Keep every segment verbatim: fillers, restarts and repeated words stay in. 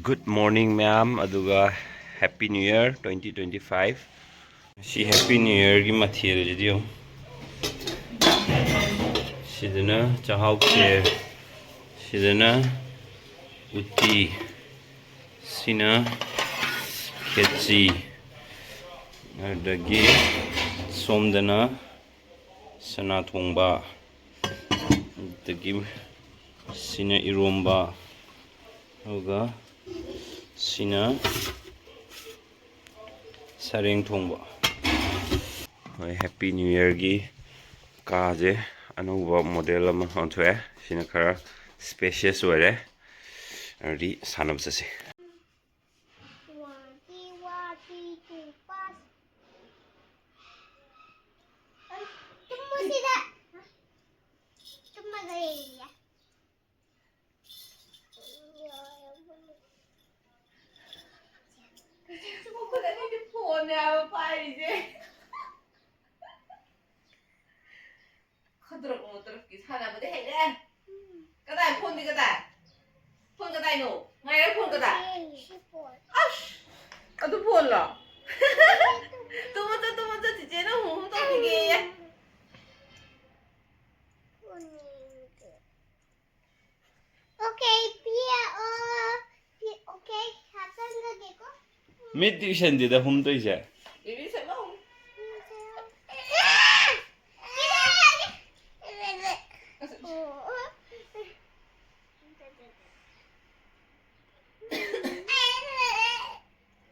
Good morning ꯃꯌꯥꯝ, ꯑꯗꯨꯒ Happy New Year twenty twenty five. ꯁꯤ Happy New Yearꯒꯤ ꯃꯊꯦꯜꯁꯤꯗꯤ ꯌꯦꯡꯉꯨ꯫ ꯁꯤꯗꯅ ꯆꯥꯛꯍꯥꯎ ꯈꯦꯔ, ꯁꯤꯗꯅ ꯎꯇꯤ, ꯁꯤꯅ ꯈꯦꯆꯤ, ꯑꯗꯒꯤ ꯁꯣꯝꯗꯅ ꯁꯅꯥ ꯊꯣꯡꯕ, ꯑꯗꯒꯤ ꯁꯤꯅ ꯏꯔꯣꯝꯕ, ꯑꯗꯨꯒ ꯁꯤꯅ ꯁꯔꯦꯡ ꯊꯣꯡꯕ꯫ ꯍꯣꯏ, Happy New Yearꯒꯤ ꯀꯥꯁꯦ ꯑꯅꯧꯕ ꯃꯣꯗꯦꯜ ꯑꯃ ꯑꯣꯟꯊꯣꯛꯑꯦ꯫ ꯁꯤꯅ ꯈꯔ spacious ꯑꯣꯏꯔꯦ꯫ ꯑꯗꯨꯗꯤ ꯁꯥꯟꯅꯕ ꯆꯠꯁꯤ꯫ One, three, one, three, two, pass. Tamu ꯁꯤꯗ꯫ ꯇꯨꯝꯃꯒ ꯂꯩꯔꯤꯌꯦ꯫ ꯃꯈꯨꯠ ꯑꯅꯤꯗꯤ ꯐꯣꯟꯅꯦ ꯍꯥꯏꯕ ꯄꯥꯏꯔꯤꯁꯦ꯫ ꯈꯗ꯭ꯔꯛ ꯃꯗ꯭ꯔꯛꯀꯤ ꯁꯥꯟꯅꯕꯗꯤ ꯍꯩꯔꯦ꯫ ꯀꯗꯥꯏ ꯐꯣꯟꯗꯤ ꯀꯗꯥꯏ? ꯐꯣꯟ ꯀꯗꯥꯏꯅꯣ? ꯉꯥꯏꯔꯦ, ꯐꯣꯟ ꯀꯗꯥꯏ? ꯁꯤ ꯐꯣꯟ꯫ ꯑꯁ! ꯑꯗꯨ ꯐꯣꯟꯂꯣ? ꯇꯨꯝꯃꯣ ꯆꯠ, ꯇꯨꯝꯃꯣ ꯆꯠ, ꯆꯤꯆꯦꯅ ꯍꯨꯝ ꯍꯨꯝ ꯇꯧꯈꯤꯒꯦꯌꯦ꯫ ꯐꯣꯟ ꯌꯦꯡꯒꯦ꯫ Okay, ꯄꯤꯔꯛꯑꯣ꯫ ꯄꯤ-, okay, ꯍꯥꯞꯆꯟꯒꯒꯦꯀꯣ꯫ ꯃꯤꯠ ꯎꯏꯁꯟꯗꯦꯗ ꯍꯨꯝꯗꯣꯏꯁꯦ꯫ ꯏꯕꯤ ꯁꯦꯝꯃꯣ꯫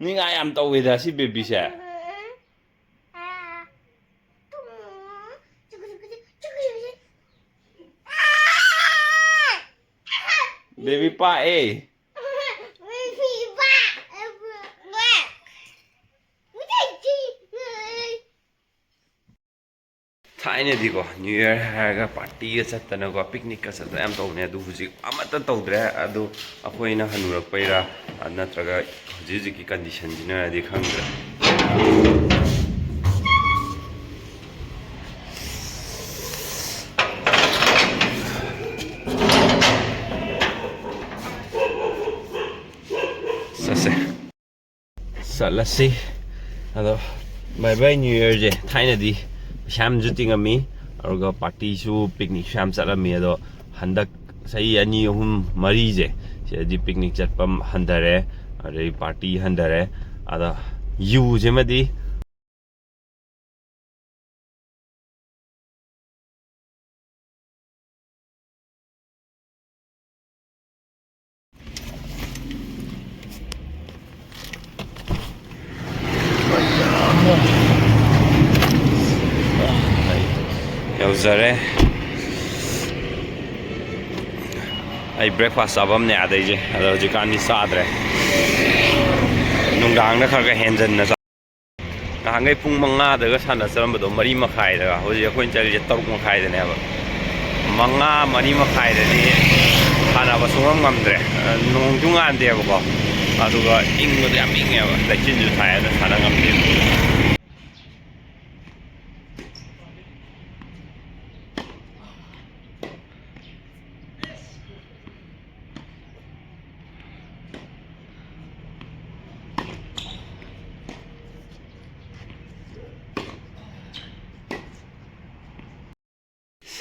ꯅꯤꯡꯉꯥꯏ ꯌꯥꯝ ꯇꯧꯋꯦꯗ ꯁꯤ ꯕꯦꯕꯤꯁꯦ꯫ ꯕꯦꯕꯤ ꯄꯥꯛꯑꯦ꯫ ꯊꯥꯏꯅꯗꯤꯀꯣ, New Year ꯍꯥꯏꯔꯒ ꯄꯥꯔꯇꯤꯒ ꯆꯠꯇꯅꯀꯣ, ꯄꯤꯛꯅꯤꯛꯀ ꯆꯠꯇꯅ ꯌꯥꯝ ꯇꯧꯕꯅꯦ꯫ ꯑꯗꯨ ꯍꯧꯖꯤꯛ ꯑꯃꯠꯇ ꯇꯧꯗ꯭ꯔꯦ꯫ ꯑꯗꯨ ꯑꯩꯈꯣꯏꯅ ꯍꯟꯅꯨꯔꯛꯄꯩꯔꯥ, ꯅꯠꯇ꯭ꯔꯒ ꯍꯧꯖꯤꯛ ꯍꯧꯖꯤꯛꯀꯤ ꯀꯟꯗꯤꯁꯟꯁꯤꯅꯗꯤ ꯈꯪꯗ꯭ꯔꯦ꯫ ꯆꯠꯂꯁꯤ꯫ ꯑꯗꯣ ꯕꯥꯏ ꯕꯥꯏ ꯅ꯭ꯌꯨ ꯌꯔꯁꯦ ꯊꯥꯏꯅꯗꯤ ꯄꯩꯁꯥ ꯌꯥꯝꯁꯨ ꯇꯤꯡꯉꯝꯃꯤ, ꯑꯗꯨꯒ ꯄꯥꯔꯇꯤꯁꯨ ꯄꯤꯛꯅꯤꯛꯁꯨ ꯌꯥꯝ ꯆꯠꯂꯝꯃꯤ꯫ ꯑꯗꯣ ꯍꯟꯗꯛ ꯆꯍꯤ ꯑꯅꯤ, ꯑꯍꯨꯝ, ꯃꯔꯤꯁꯦ ꯁꯤꯗꯗꯤ ꯄꯤꯛꯅꯤꯛ ꯆꯠꯄ ꯍꯟꯊꯔꯦ, ꯑꯗꯩ ꯄꯥꯔꯇꯤ ꯍꯟꯊꯔꯦ꯫ ꯑꯗ ꯌꯨꯁꯤꯃꯗꯤ ꯌꯧꯖꯔꯦ꯫ ꯑꯩ ꯕ꯭ꯔꯦꯛꯐꯥꯁ ꯆꯥꯐꯝꯅꯦ ꯑꯗꯩꯁꯦ, ꯑꯗꯣ ꯍꯧꯖꯤꯛꯀꯥꯟꯗꯤ ꯆꯥꯗ꯭ꯔꯦ꯫ ꯅꯨꯡꯗꯥꯡꯗ ꯈꯔ ꯈꯔ ꯍꯦꯟꯖꯟꯅ ꯆꯥ-, ꯅꯍꯥꯟꯈꯩ ꯄꯨꯡ ꯃꯉꯥꯗꯒ ꯁꯥꯟꯅ ꯆꯠꯂꯝꯕꯗꯣ ꯃꯔꯤ ꯃꯈꯥꯏꯗꯒ, ꯍꯧꯖꯤꯛ ꯑꯩꯈꯣꯏꯅ ꯆꯠꯂꯤꯁꯦ ꯇꯔꯨꯛ ꯃꯈꯥꯏꯗꯅꯦꯕ꯫ ꯃꯉꯥ, ꯃꯔꯤ ꯃꯈꯥꯏꯗꯗꯤ ꯁꯥꯟꯅꯕ ꯁꯨꯡꯉꯝ ꯉꯝꯗ꯭ꯔꯦ꯫ ꯅꯣꯡꯁꯨ ꯉꯥꯟꯗꯦꯕꯀꯣ, ꯑꯗꯨꯒ ꯏꯪꯕꯗꯣ ꯌꯥꯝ ꯏꯪꯉꯦꯕ, ꯂꯩꯆꯤꯟꯁꯨ ꯊꯥꯏ, ꯑꯗꯨꯅ ꯁꯥꯟꯅ ꯉꯝꯗꯦ꯫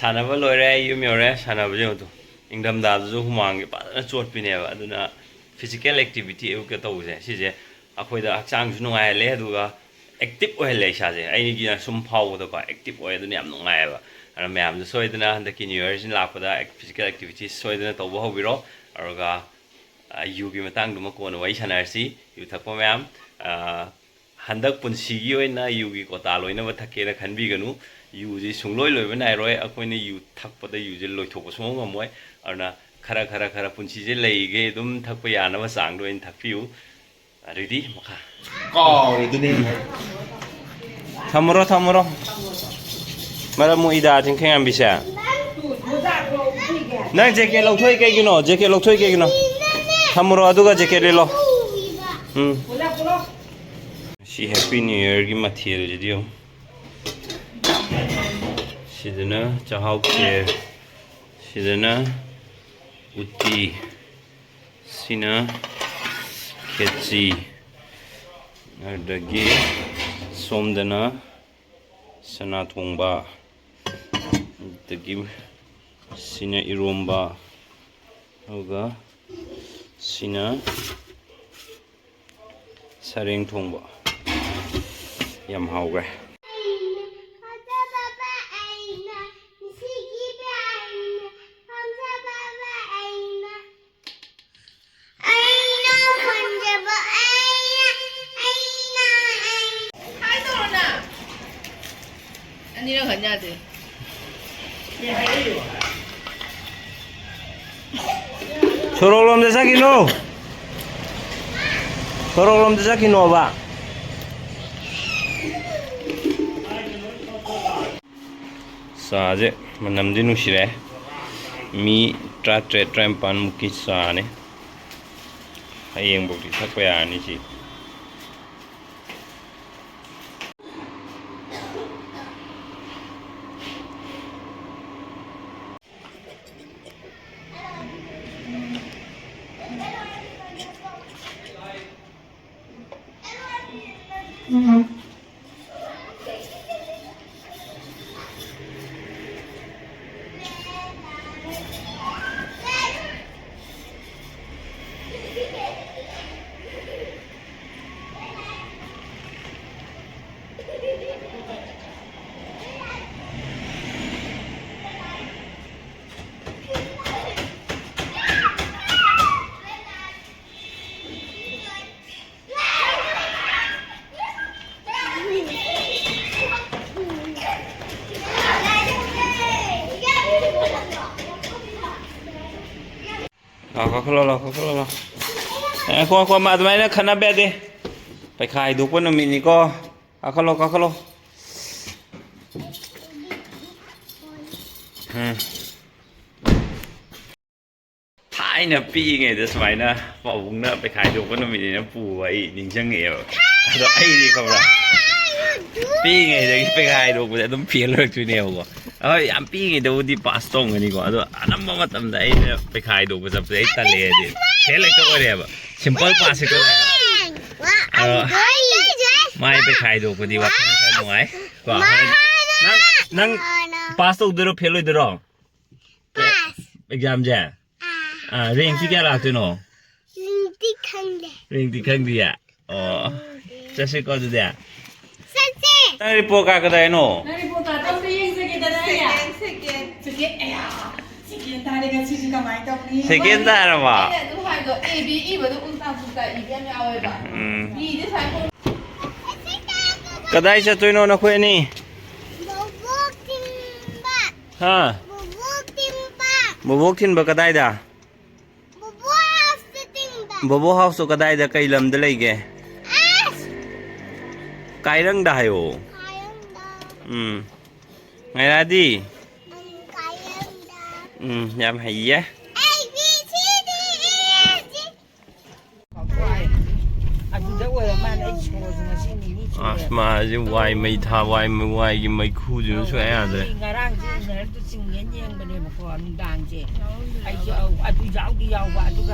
ꯁꯥꯟꯅꯕ ꯂꯣꯏꯔꯦ, ꯑꯩ ꯌꯨꯝ ꯌꯧꯔꯦ꯫ ꯁꯥꯟꯅꯕꯁꯦ ꯌꯦꯡꯉꯨ ꯇꯨ, ꯏꯪꯊꯝꯊꯥꯗꯁꯨ ꯍꯨꯃꯥꯡꯁꯦ ꯐꯖꯅ ꯆꯣꯠꯄꯤꯅꯦꯕ꯫ ꯑꯗꯨꯅ ꯐꯤꯖꯤꯀꯦꯜ ꯑꯦꯛꯇꯤꯚꯤꯇꯤ ꯑꯌꯨꯛꯇ ꯇꯧꯕꯁꯦ, ꯁꯤꯁꯦ ꯑꯩꯈꯣꯏꯗ ꯍꯛꯆꯥꯡꯁꯨ ꯅꯨꯡꯉꯥꯏꯍꯜꯂꯦ, ꯑꯗꯨꯒ ꯑꯦꯛꯇꯤꯚ ꯑꯣꯏꯍꯜꯂꯦ ꯏꯁꯥꯁꯦ꯫ ꯑꯩꯒꯤꯅ ꯁꯨꯝ ꯐꯥꯎꯕꯗꯀꯣ ꯑꯦꯛꯇꯤꯚ ꯑꯣꯏ, ꯑꯗꯨꯅ ꯌꯥꯝ ꯅꯨꯡꯉꯥꯏꯌꯦꯕ꯫ ꯑꯗꯨꯅ ꯃꯌꯥꯝꯁꯨ ꯁꯣꯏꯗꯅ ꯍꯟꯗꯛꯀꯤ ꯅ꯭ꯌꯨ ꯌꯔꯁꯤꯅ ꯂꯥꯛꯄꯗ ꯐꯤꯖꯤꯀꯦꯜ ꯑꯦꯛꯇꯤꯚꯤꯇꯤꯁ ꯁꯣꯏꯗꯅ ꯇꯧꯕ ꯍꯧꯕꯤꯔꯣ꯫ ꯑꯗꯨꯒ ꯑ, ꯌꯨꯒꯤ ꯃꯇꯥꯡꯗꯨꯃ ꯀꯣꯟꯅ ꯋꯥꯔꯤ ꯁꯥꯟꯅꯔꯁꯤ꯫ ꯌꯨ ꯊꯛꯄ ꯃꯌꯥꯝ, ꯑ, ꯍꯟꯗꯛ ꯄꯨꯟꯁꯤꯒꯤ ꯑꯣꯏꯅ ꯌꯨꯒꯤ ꯀꯣꯇꯥ ꯂꯣꯏꯅꯕ ꯊꯛꯀꯦꯅ ꯈꯟꯕꯤꯒꯅꯨ꯫ ꯌꯨꯁꯤ ꯁꯨꯡꯂꯣꯏ ꯂꯣꯏꯕ ꯅꯥꯏꯔꯣꯏ꯫ ꯑꯩꯈꯣꯏꯅ ꯌꯨ ꯊꯛꯄꯗ ꯌꯨꯁꯦ ꯂꯣꯏꯊꯣꯛꯄ ꯁꯨꯡꯉꯝ ꯉꯝꯃꯣꯏ꯫ ꯑꯗꯨꯅ ꯈꯔ, ꯈꯔ, ꯈꯔ ꯄꯨꯟꯁꯤꯁꯦ ꯂꯩꯔꯤꯈꯩ ꯑꯗꯨꯝ ꯊꯛꯄ ꯌꯥꯅꯕ ꯆꯥꯡꯗ ꯑꯣꯏꯅ ꯊꯛꯄꯤꯌꯨ꯫ ꯑꯗꯨꯗꯤ ꯃꯈꯥ꯫ ꯀꯥꯎꯔꯦ ꯑꯗꯨꯅꯦ꯫ ꯊꯝꯃꯨꯔꯣ, ꯊꯝꯃꯨꯔꯣ꯫ ꯃꯔꯝ ꯃꯣꯛꯏꯗ ꯆꯤꯡꯈꯩꯉꯥꯟꯕꯤꯁꯦ꯫ ꯅꯪ ꯖꯦꯀꯦꯠ ꯂꯧꯊꯣꯛꯏ ꯀꯩꯒꯤꯅꯣ? ꯖꯦꯀꯦꯠ ꯂꯧꯊꯣꯛꯏ ꯀꯩꯒꯤꯅꯣ? ꯊꯝꯃꯨꯔꯣ, ꯑꯗꯨꯒ ꯖꯦꯀꯦꯠ ꯂꯤꯠꯂꯣ꯫ ꯎꯝ꯫ ꯁꯤ ꯍꯦꯄꯤ ꯅ꯭ꯌꯨ ꯌꯔꯒꯤ ꯃꯊꯦꯜꯁꯤꯗꯤ ꯌꯦꯡꯉꯨ꯫ ꯁꯤꯗꯅ ꯆꯥꯛꯍꯥꯎ ꯈꯦꯔ, ꯁꯤꯗꯅ ꯎꯇꯤ, ꯁꯤꯅ ꯈꯦꯆꯤ, ꯑꯗꯒꯤ ꯁꯣꯝꯗꯅ ꯁꯅꯥ ꯊꯣꯡꯕ, ꯑꯗꯒꯤ ꯁꯤꯅ ꯏꯔꯣꯝꯕ, ꯑꯗꯨꯒ ꯁꯤꯅ ꯁꯔꯦꯡ ꯊꯣꯡꯕ꯫ ꯌꯥꯝ ꯍꯥꯎꯈ꯭ꯔꯦ꯫ ꯑꯅꯤꯔꯛ ꯍꯟ ꯌꯥꯗꯦ꯫ ꯁꯣꯔꯣꯛꯂꯣꯝꯗ ꯆꯠꯈꯤꯅꯣ꯫ ꯁꯣꯔꯣꯛꯂꯣꯝꯗ ꯆꯠꯈꯤꯅꯣꯕ꯫ ꯆꯥꯁꯦ ꯃꯅꯝꯗꯤ ꯅꯨꯡꯁꯤꯔꯦ꯫ ꯃꯤ ꯇꯔꯥꯇꯔꯦꯠ, ꯇꯔꯥꯅꯤꯄꯥꯟꯃꯨꯛꯀꯤ ꯆꯥꯅꯤ꯫ ꯍꯌꯦꯡꯐꯧꯗꯤ ꯊꯛꯄ ꯌꯥꯔꯅꯤ ꯁꯤ꯫ ꯂꯥꯎ, ꯀꯥꯈꯠꯂꯣ, ꯂꯥꯎ, ꯀꯥꯈꯠꯂꯣ, ꯂꯥꯎ꯫ ꯑꯦ, ꯉꯥꯏꯈꯣ, ꯉꯥꯏꯈꯣ, ꯑꯃ ꯑꯗꯨꯃꯥꯏꯅ ꯈꯠꯅꯕ ꯌꯥꯗꯦ꯫ ꯄꯩꯈꯥ ꯍꯥꯏꯗꯣꯛꯄ ꯅꯨꯃꯤꯠꯅꯤꯀꯣ꯫ ꯀꯥꯈꯠꯂꯣ, ꯀꯥꯈꯠꯂꯣ꯫ ꯎꯝ꯫ ꯊꯥꯏꯅ ꯄꯤꯛꯏꯉꯩꯗ ꯁꯨꯃꯥꯏꯅ ꯄꯥꯕꯨꯡꯅ ꯄꯩꯈꯥ ꯍꯥꯏꯗꯣꯛꯄ ꯅꯨꯃꯤꯠꯅꯦꯅ ꯄꯨꯕ ꯑꯩ ꯅꯤꯡꯁꯤꯡꯉꯛꯑꯦꯕ꯫ ꯑꯗꯣ ꯑꯩꯗꯤ ꯈꯪꯕ꯭ꯔꯥ? ꯄꯤꯛꯏꯉꯩꯗꯒꯤ ꯄꯩꯈꯥ ꯍꯥꯏꯗꯣꯛꯄꯁꯦ ꯑꯗꯨꯝ ꯐꯦꯜ ꯑꯣꯏꯔꯛꯇꯣꯏꯅꯦꯕꯀꯣ꯫ ꯍꯣꯏ, ꯌꯥꯝ ꯄꯤꯛꯏꯉꯩꯗꯕꯨꯗꯤ ꯄꯥꯁ ꯇꯧꯔꯝꯒꯅꯤꯀꯣ, ꯑꯗꯣ ꯑꯅꯝꯕ ꯃꯇꯝꯗ ꯑꯩꯅ ꯄꯩꯈꯥ ꯍꯥꯏꯗꯣꯛꯄ ꯆꯠꯄꯁꯦ ꯑꯩ ꯇꯜꯂꯦꯗꯤ ꯐꯦꯜ ꯍꯦꯛꯇ ꯑꯣꯏꯔꯦꯕ꯫ ꯁꯤꯝꯄꯜ ꯄꯥꯁ ꯍꯦꯛꯇ ꯑꯣꯏꯔꯦꯕ꯫ ꯑꯗꯣ ꯃꯥꯏ ꯄꯩꯈꯥ ꯍꯥꯏꯗꯣꯛꯄꯗꯤ ꯋꯥꯈꯜ ꯈꯔ ꯅꯨꯡꯉꯥꯏ ꯀꯣ꯫ ꯅꯪ, ꯅꯪ ꯄꯥꯁ ꯇꯧꯗꯣꯏꯔꯣ, ꯐꯦꯜ ꯑꯣꯏꯗꯣꯏꯔꯣ? ꯑꯦꯛꯖꯥꯝꯁꯦ? ꯑꯥ, ꯔꯦꯡꯛꯇꯤ ꯀꯌꯥ ꯂꯥꯛꯇꯣꯏꯅꯣ? ꯔꯦꯡꯛꯇꯤ ꯈꯪꯗꯦ꯫ ꯔꯦꯡꯛꯇꯤ ꯈꯪꯗꯤꯌꯦ? ꯑꯣ, ꯆꯠꯁꯤꯀꯣ ꯑꯗꯨꯗꯤ꯫ ꯆꯠꯁꯦ꯫ ꯅꯪ ꯔꯤꯄꯣꯔꯠ ꯀꯥꯔꯗ ꯀꯗꯥꯏꯅꯣ? ꯅꯪ ꯔꯤꯄꯣꯔꯠ ꯀꯥꯔꯗ ꯑꯝꯇ ꯌꯦꯡꯖꯒꯦꯗꯅ ꯑꯩ꯫ ꯁꯦꯀꯦꯟ, ꯁꯦꯀꯦꯟ꯫ ꯁꯦꯀꯦꯟ, ꯑꯌꯥ, ꯁꯦꯀꯦꯟ ꯇꯥꯔꯦ ꯉꯁꯤꯗꯤ ꯀꯃꯥꯏꯅ ꯇꯧꯅꯤ? ꯁꯦꯀꯦꯟ ꯇꯥꯔꯕ? ꯑꯩꯅ ꯑꯗꯨꯝ ꯍꯥꯏꯗꯣ, A B ꯏꯕꯗꯣ ꯎꯜꯇꯥ ꯄꯨꯜꯇꯥ ꯏꯕ ꯌꯥꯝ ꯌꯥꯎꯋꯦꯕ꯫ ꯎꯝ꯫ Bꯗꯤ ꯁꯨꯃꯥꯏꯅ ꯀꯗꯥꯏ ꯆꯠꯇꯣꯏꯅꯣ ꯅꯈꯣꯏ ꯑꯅꯤ? ꯕꯣꯕꯣꯛ ꯊꯤꯟꯕ꯫ ꯍꯥ? ꯕꯣꯕꯣꯛ ꯊꯤꯟꯕ꯫ ꯕꯣꯕꯣꯛ ꯊꯤꯟꯕ ꯀꯗꯥꯏꯗ? ꯕꯣꯕꯣꯛ ꯍꯥꯎꯁꯇ ꯊꯤꯟꯕ꯫ ꯕꯣꯕꯣꯛ ꯍꯥꯎꯁꯇꯣ ꯀꯗꯥꯏꯗ, ꯀꯩ ꯂꯝꯗ ꯂꯩꯒꯦ? ꯑꯁ! ꯀꯥꯏꯔꯪꯗ ꯍꯥꯏꯌꯣ꯫ ꯀꯥꯏꯔꯪꯗ꯫ ꯎꯝ꯫ ꯉꯥꯏꯔꯥꯗꯤ? ꯎꯝ, ꯀꯥꯏꯔꯪꯗ꯫ ꯎꯝ, ꯌꯥꯝ ꯍꯩꯌꯦ꯫ A, B, C, D, E, F, G꯫ ꯑꯗꯨꯗ ꯑꯣꯏꯔ ꯃꯥꯜꯂꯦ꯫ ꯑꯩ ꯁꯣꯔꯁꯨ ꯉꯁꯤ ꯅꯤꯅꯤ ꯁꯨꯔꯦ꯫ ꯑꯁ, ꯃꯥꯁꯦ ꯋꯥꯏ ꯃꯩ ꯊꯥ-, ꯋꯥꯏ ꯃꯩ-, ꯋꯥꯏꯒꯤ ꯃꯩꯈꯨꯁꯤꯅ ꯁꯨꯡꯌꯥ ꯌꯥꯗ꯭ꯔꯦ꯫ ꯉꯔꯥꯡꯁꯦ inhaler ꯗꯨ ꯆꯤꯡꯒꯦꯅ ꯌꯦꯡꯕꯅꯦꯕꯀꯣ, ꯅꯨꯡꯗꯥꯡꯁꯦ꯫ ꯑꯩꯁꯨ, ꯑꯧ, ꯑꯗꯨ ꯌꯥꯎꯗꯤ ꯌꯥꯎꯕ, ꯑꯗꯨꯒ